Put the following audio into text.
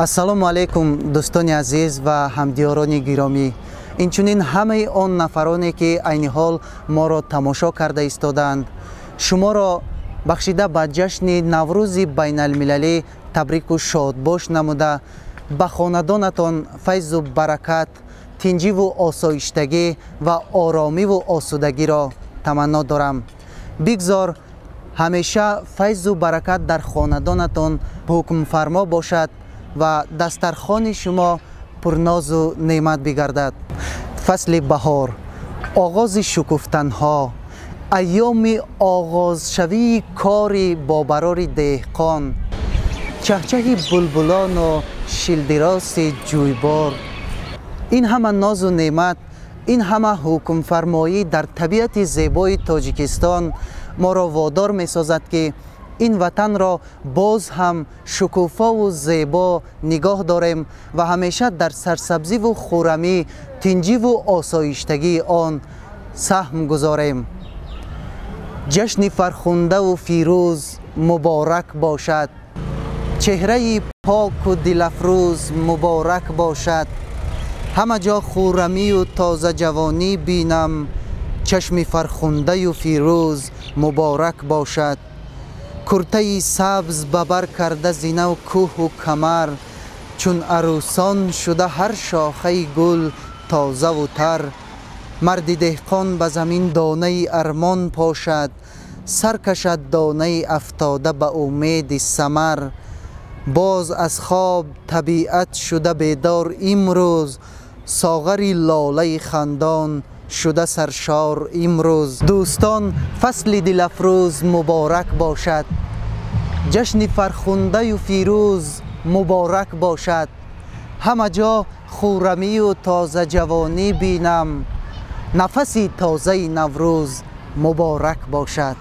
Ассалому алайкум, дӯстони азиз ва ҳамдиёрони гиромӣ, инчунин ҳамаи он нафароне, ки айни ҳол моро тамошо карда истодаанд. Шуморо бахшида ба ҷашни Наврӯзи байналмилалӣ табрику шодбош намуда, ба хонадонатон файзу баракат, тинҷиву осоиштагӣ ва оромиву осудагиро таманно дорам. Бигзор ҳамеша файзу баракат дар хонадонатон ҳукмфармо бошад ва дастархони шумо пурнозу неъмат бигардад. Фасли баҳор, оғози шукуфтанҳо, айёми оғозшавии кори бобарори деҳқон, чаҳчаҳи булбулону шилдироси ҷӯйбор, ин ҳама нозу неъмат, ин ҳама ҳукмфармоӣ дар табиати зебои Тоҷикистон моро водор месозад, ки ин ватанро боз ҳам шукуфову зебо нигоҳ дорем ва ҳамеша дар сарсабзиву хуррамӣ, тинҷиву осоиштагии он саҳм гузорем. Ҷашни фархундаву фирӯз муборак бошад, чеҳраи поку дилафрӯз муборак бошад. Ҳама ҷо хуррамию тозаҷавонӣ бинам, чашми фархундаю фирӯз муборак бошад. Куртаи сабз ба бар карда зинав кӯҳу камар, чун арӯсон шуда ҳар шохаи гул тозаву тар. Марди деҳқон ба замин донаи армон пошад, сар кашад донаи афтода ба умеди самар. Боз аз хоб табиат шуда бедор имрӯз, соғари лолаи хандон шуда саршор имрӯз. Дӯстон, фасли дилафрӯз муборак бошад, ҷашни фархундаю фирӯз муборак бошад. Ҳама ҷо хуррамию тозаҷавонӣ бинам, нафаси тозаи Наврӯз муборак бошад.